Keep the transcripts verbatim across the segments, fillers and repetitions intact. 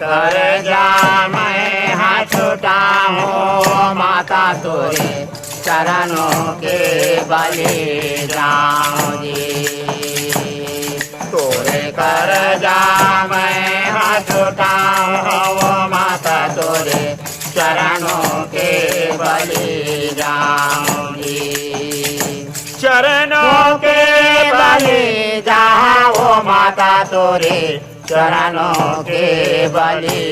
करजा मैं हा छुटाहूँ माता तोरे चरणों के बलि जाऊँ जी। तोरे करजा मैं हा छुटाहूँ माता तोरे चरणों के बलि जाऊँ जी। चरणों के बलि जाऊँ माता तोरे चरणों के बलि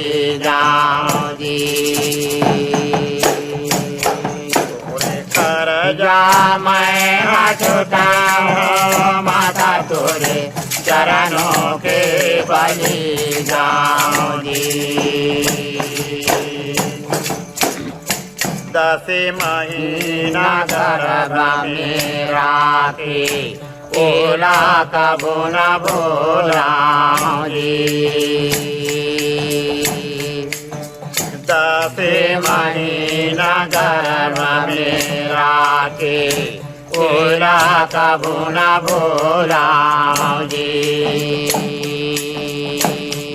जाऊँ जी। तोरे करजा मैं हा छुटाहूँ माता तोरे चरणों के बलि जाऊँ जी। दस महीना गर्भ में राखे ओला कभू न भूलाऊँ जी। दस महीना गर्भ में राखे ओला कभू न भूलाऊँ जी।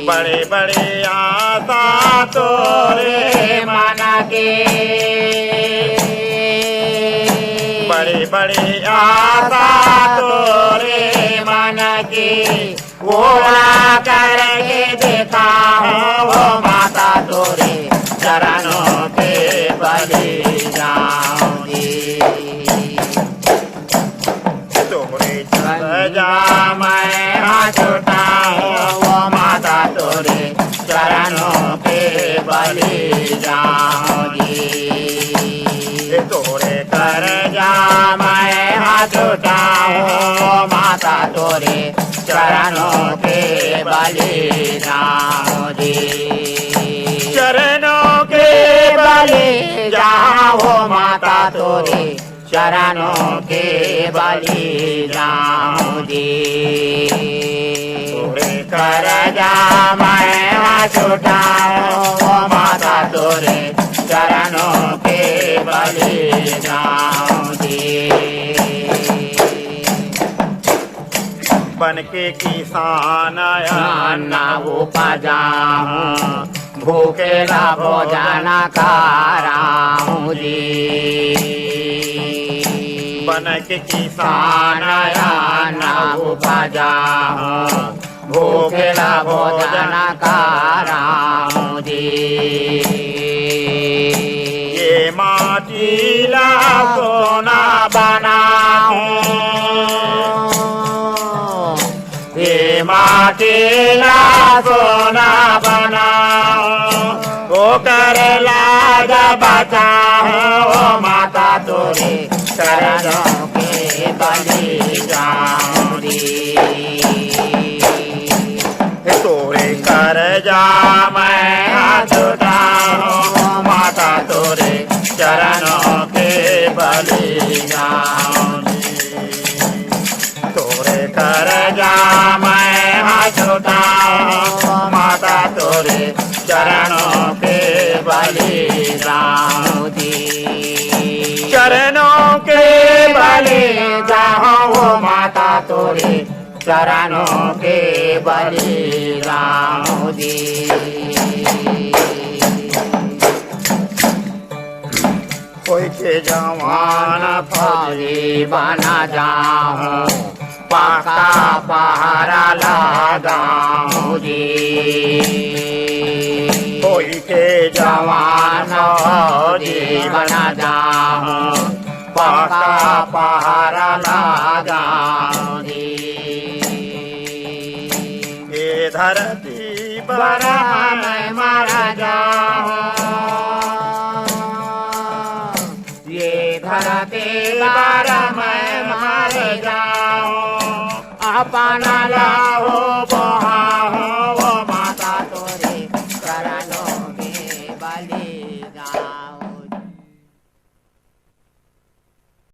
बड़े बड़े आशा तोरे मन के, बड़े बड़े आशा तोरे मन के पूरा करके देखाहूँ वो माता तोरे चरणों के बलि जाऊँ जी। तोरे करजा मैं हा छुटाहूँ वो माता तोरे चरणों के बलि जाऊँ जी। तोरे करजा मैं हा छुटाहूँ माता तोरे चरणों के बलि जाऊँ जी। चरणों के बलि जाऊँ माता तोरे चरणों के बलि जाऊँ जी। तोरे करजा मैं हा छुटाहूँ माता तोरे चरणों के बलि जाऊँ जी। बन के किसान अन्न उपजाहूँ भूखे ला भोजन कराहूँ जी। बन के किसान अन्न उपजाहूँ भूखे ला भोजन कराहूँ जी। ये माटी ला सोना बनाहूँ, ये माटी ला सोना बनाहूँ, ओकर लाज बचाहूँ, ओ माता तोरे चरणों के बलि जाऊँ जी। तोरे करजा मैं हा छुटाहूँ, माता तोरे चरणों के बलि जाऊँ जी। तोरे करजा मैं हा छुटाहूँ, माता तोरे चरणों के बलि जाऊँ जी। चरणों के बलि जाऊँ, माता तोरे चरणों के बलि जाऊँ जी। होई के जवान फौजी बन जाहूँ, पक्का पहरा लगाहूँ जी। होई के जवान फौजी बन जाहूँ, पक्का पहरा लगाहूँ जी। ये धरती बर मैं मर जाहूँ, ये धरती बर मैं मर जाहूँ, अपन ला हो